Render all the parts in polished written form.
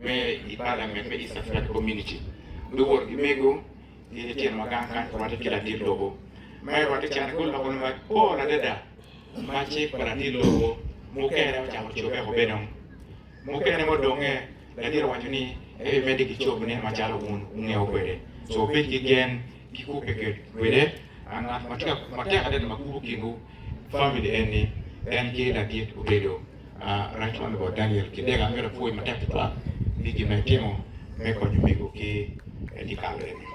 me i Parliament me East African Community guwoto ki mego ki litino ma gang kany orwatte ki ladit lobo ma i rwatte ca ni guloko lok mapol adada ma cik pa ladit lobo mukene ocako cobbe woko dong mukene ma odonge ladit owaco ni ebimedde ki cobone macalo wun wungeyo kwede so wubed ki gen ki kubbe kwede ngat matek adada ma kubo kinwu family eni en ki ladit obedo Right Honourable Daniel Kidega amito apwoyi matek tutwal pi gin ma itimo me konyo mego ki dye kal eni.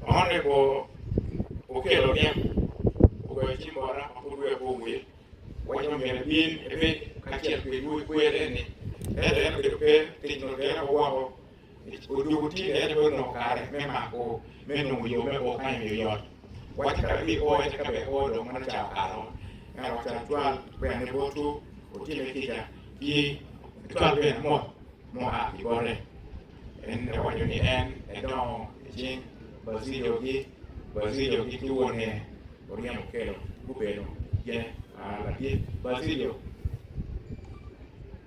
Honourable Okello Oryem ogoyo cim bota ma pud wiya pe owil waco ni myero ebin ebed kacel kwedwu i kwer eni ento en obedo pe tic nongo tere woko Odwogo tye ento pe onongo kare me mako me nongo yo me o kany oyoyot. Wacce ka bi o ento ka ber o dong mano ca okato. Ento wacca cwal kwena ne botwu, wutime kica ki cwal bene mot mua ki bote. En owaco ni en edongo i cing Bazilio gi Bazilio gi ki wone oryemo kelo gubedo gin ladit Bazilio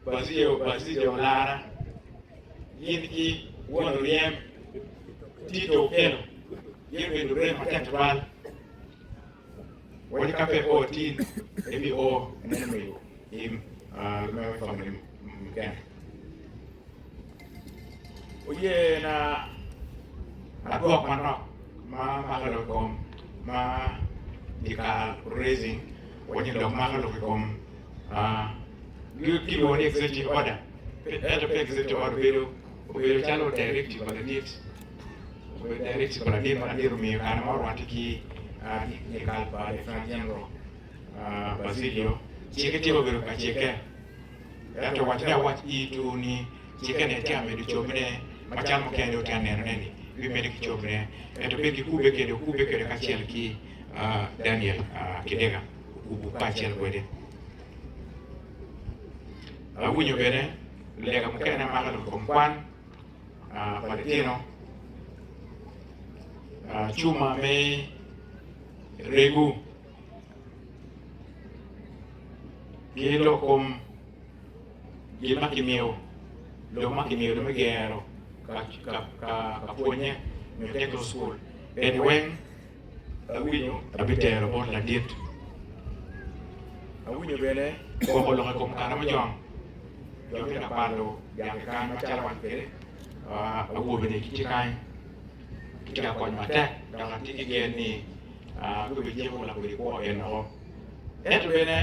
Bazilio Bazilio Olara. Gin ki won oryem Tito Okello gin obedo lurem matek tutwal. Waco ka pe o tin ebi o eneno mego i me family mukene. Oye na adwok manok ma mako lok i kom ma dyekal raising waco ni dok mako lok i kom Kilwongo ni executive order ento pe executive order obedo obedo calo directive pa ladit obedo directive pa ladit ma ladit omiyo kare ma orwatte ki dyekal pa Lieutenant General Basilio cikke tye obedo ka cikke ento owaco ni awac itu ni cikke ni etye ka medo cobone macalo mukene dong tye ka nenone ni bimedo ki cobone ento bed gikubbe kwede okubbe kwede kacel ki Daniel Kidega okubo kacel kwede. Awinyo bene lega mukene mako lok i kom kwan pa litino, cuma me rego ki lok kom gin ma kimiyo, lok ma kimiyo me gero ka pwonye nyo technical school eni weng. Awinyo abitero bot ladit. Awinyo bene koko lok i kom kana mujong, jo tye ka kwalo jang kany macalo awaco kwede, awobe-ni gitye kany, gitye ka konyo matek dok atye ki gen ni gubijiko lakodi kwo en woko. Ento bene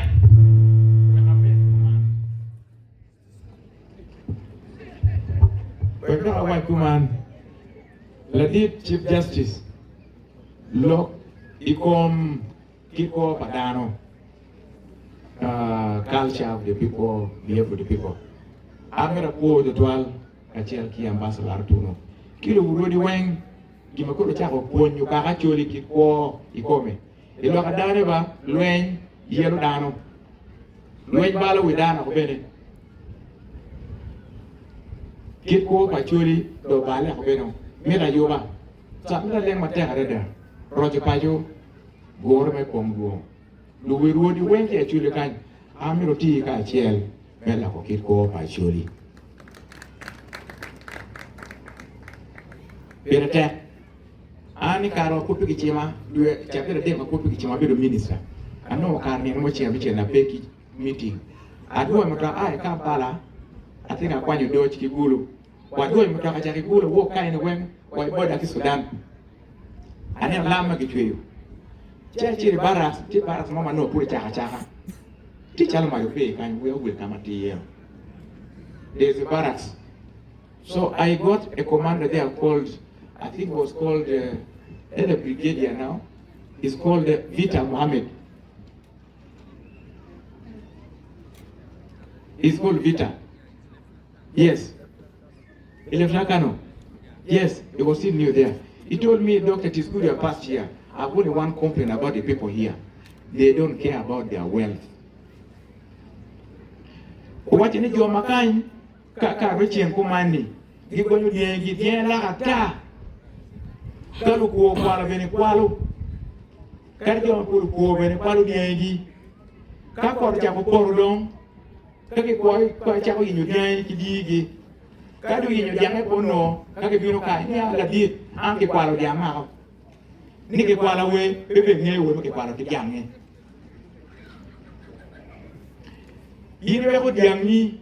wek abed kuman. Wek dok awac kuman, Ladit Chief Justice, lok i kom kit kwo pa dano, culture of the people, behavior of the people, an myero akwo tutwal kacel ki Ambassador Artuno ki luwurodi weng gin ma koro ocako pwonyo kaka Acholi kit kwo i kome. I lok adane ba, lweny yelo dano. Lweny balo wi dano woko bene. Kit kwo pa Acholi dong obale woko bene. Mito ayuba. Cat me laleng matek adada. Roco paco, gure me kom dwong. Luwi rwodi weng ki Acholi kany, an myero oti kacel me loko kit kwo pa Acholi. Pire tek. An i kare ma pud pe kicima, dwe cabit adek ma pud pe kicima abedo minista. Anongo kare nino mo ceng abicel ape ki meeting. Adwoyo mutoka aa i Kampala atye ka kwanyo doc ki Gulu. Wadwoyo mutoka ca ki Gulu wok kaeni weng wa i boda ki Sudan. Aneno lam ma kicweyo. Ci acito i barracks, tye barracks mo ma nongo pud ocako acaka. Tye calo mac ope kany, wiya owil ka ma tye iye. There's a barracks. So I got a commander there called, I think was called, uh, a brigadier now, he's called uh, Vita Mohammed. He's called Vita. Yes. Elefrakano. Yes, he was still new there. He told me, Doctor, it is good you are passed here. I've only one complaint about the people here. They don't care about their wealth. Owacho ni jo makany Ka kare me ceng kuman-ni, gigonyo dyegi dyangi lak ata, ka lukwo kwalo bene kwalo, kadi jo mapol okwo bene kwalo dyangigi. Ka kot ocako poto dong, Ka gikwoyo ka cako yenyo dyangi ki diyigi. Ka dong yenyo dyange pe onongo, ka gibino kany, ni, 'A ladit, an kikwalo dyangako. Ni kikwalo wer, pe bed ngeyo wer ma kikwalo ki dyangnge. In iweko dyangi,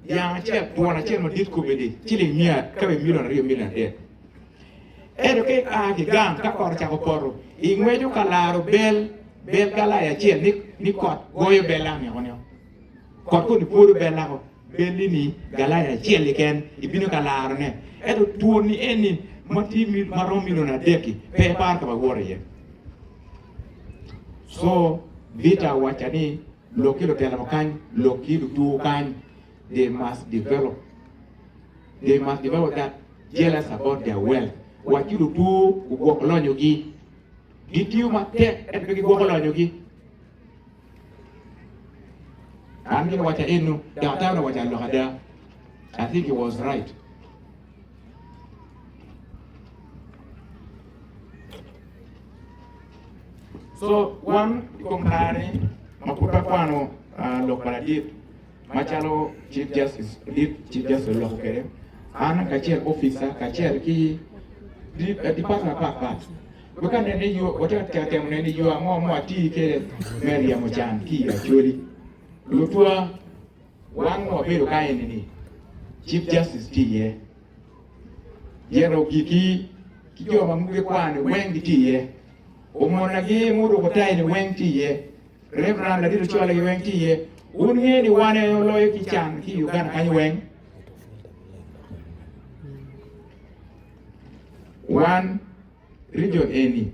dyang acel, twon acel madit kobedi, ciling miya, ka bed milion aryo, milion adek. Ento ka ia ki gang, ka kot ocako poto, ingweco ka laro bel, bel galaya acel, ni, ni kot goyo bel amiko-ni. Kot koni pwodo bel lako belli-ni galaya acel keken, ibino ka larone. Ento twoni eni ma tye ma romo milion adek-ki, pe iparo ka ma iwoto iye. So, Vita owacca ni lok ki lutela ma kany, lok ki lutuwu kany, they must develop, they must develop that jealous about their wealth. Wac ki lutuwu gugwok lonyogi. Gitiyo matek ento pe gigwoko lonyogi. An gin owaca eno, daktar owaca lok ada. I think he was right. So wan i kom kare ma pud pe akwano uh, lok pa ladit macalo Chief Justice, ladit Chief Justice oloko kwede, an kacel officer kacel ki eh, department mapatpat Wek anen ni yo, watye ka temo neno ni yo ango ma wati kwede me ryemo can ki i Acholi. Lutwa, wan ma wabedo ka eni-ni, Chief Justice tye iye, Jeno Ogiki ki jo ma muge kwar-ni weng gitye iye, omonagi muruko tai-ni weng tye iye, Reverend ladit Ocola-gi weng tye iye. Wun nge ni wan aye oloyo ki can ki i Uganda kany weng? Wan region eni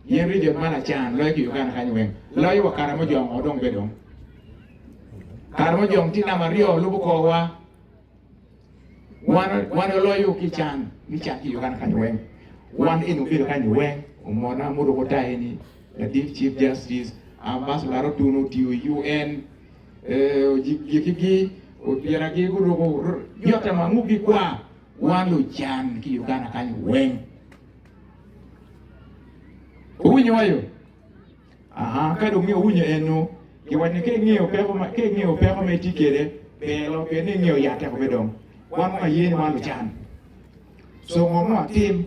yen region ma lacan loyo ki Uganda kany weng loyo wa Karamojong o dong be dong. Karamojong tye namba aryo lubo korwa. Wan wan oloyo ki can mi can ki Uganda kany weng. Wan eni obedo kany weng omona muruko tai ni ladit chief justice ambassador Otuno otiyo i UN eh, gikigi obyeragi guruko jota ma ngugi kwa Wan lucan ki Uganda kany weng. Owinyo wa yo? Aha, ka dong owinyo eno, giwaco ni ka ingeyo peko ma ka ingeyo peko ma itye kwede, ber lo pien ni ingeyo yat teko me dong. Wan ma aye ni wan lucan. So ngo ma watim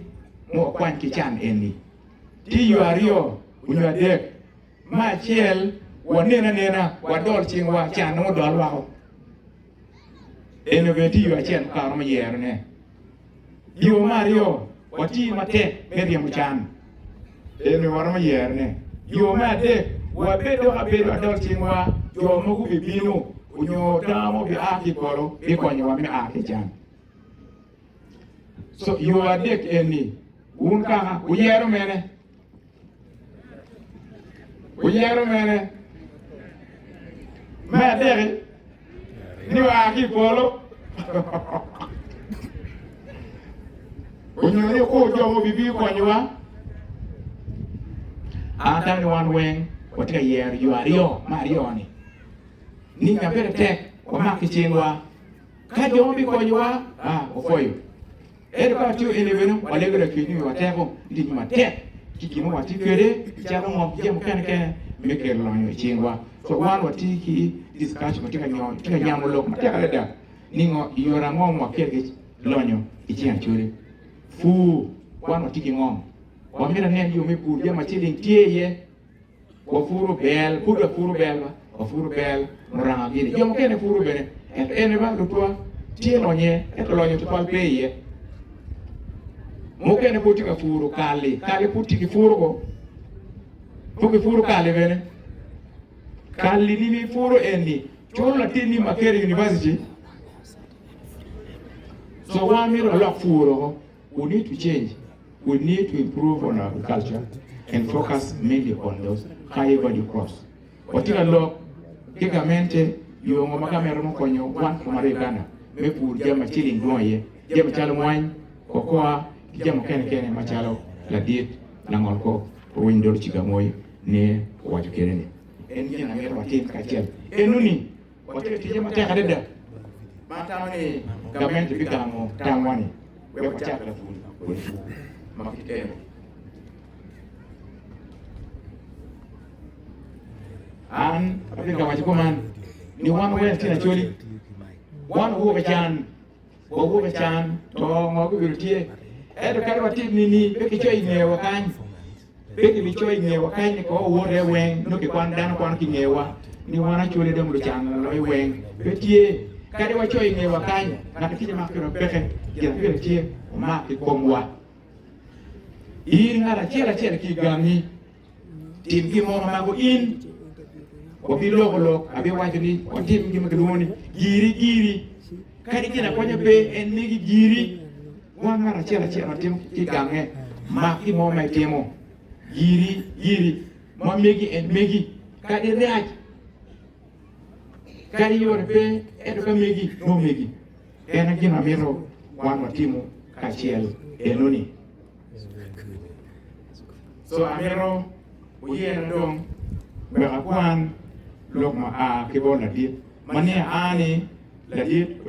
ma wakwany ki can eni? Tye yo aryo onyo adek. Ma acel, wanen anena, wadol cingwa, can nongo odol wako. Eno bene tye yo acel ma karomo yerone. Yo me aryo, wati matek me ryemo can. Eno waromo yerone. Yo me adek, wabed dok abedo adol cingwa, jo mogo bibino onyo dano mo bia ki i polo bikonyowa me a ki i can. So, yo adek eni, wun kaka wuyero mene? Wuyero mene? Me adek-ki ni oa ki i polo onyo ni okur jo ma obibino konyowa? An atamo ni wan weng watye ka yero yo aryo me aryo-ni ni ngat pire tek wamak ki cingwa ka jo ma bikonyowa a opwoyo. Ento ka watye eni bene, walego Lacwec ni miwa teko me tic matek ki gin ma watye kwede calo ngom ki jami mukene kene me kelo lonyo i cingwa. So wan watye ki discussion, watye ka nyo, tye ka nyamo lok matek adada ni ngo i yore ango ma wakel ki lonyo i cing Acholi. Pur, wan watye ki ngom, wamito anen yo me pur jami ma ciling tye iye. Wapuro bel, pud wapuro bel ba, wapuro bel muranga gini. Jo mukene puro bene, ento ene ba lutwa tye lonye, ento lonyo tutwal pe iye. Mukene pud tye ka puro kali, kali pud tye kipuro ko, pud kipuro kali bene. Kali ni mipuro eni, culo latinni Makerere University. So wan myero walok puro ko. We need to change, we need to improve on agriculture and focus mainly on those high value crops. Watye ka lok ki gamente yo ngo ma gamente romo konyo wan kumalo i Uganda me pur jami ma ciling dwong iye, jami calo mwany, cocoa ki jami mukene kene macalo ladit langol kop Owiny Dolo Cigamoy ne owaco kede ni en gin amito watim kacel enoni. Watye ka ticce matek adada ma atamo ni gamente bigamo tamwa-ni wek wacak lapur kodi pur ma kit eno. An abino ka waco kuman ni wan weng tye Acholi. Wan wawok i can, wawok i can, to ngo gubedo tye? Ento kadi watim nini, pe kicoyo i ngewa kany. Pe kibicoyo i ngewa kany ni ko wawote weng, nongo kikwano dano kwano ki ngewa ni wan acwali dong lucan loyo weng. Pe tye. Kadi wacoyo i ngewa kany, ngat kica mak kwedwa peke, gin acel tye omak i komwa. In ngat acel acel ki i gangi, Tim gin mo ma mako in. Wabiloko lok, abiwaco ni watim gin ma kilwongo ni giri giri. Kadi gin akonya pe, en megi giri. Wan ngat acel acel ma timo ki gange, mak gin mo ma itimo. Giri giri. Ma megi en megi. Kadi rac, kadi yore pe, ento ka megi, nongo megi. En gin ma mito wan watimo kacel enoni. So amito wuyera dong wek akwan lok ma a ki bot ladit ma ni aa ni ladit.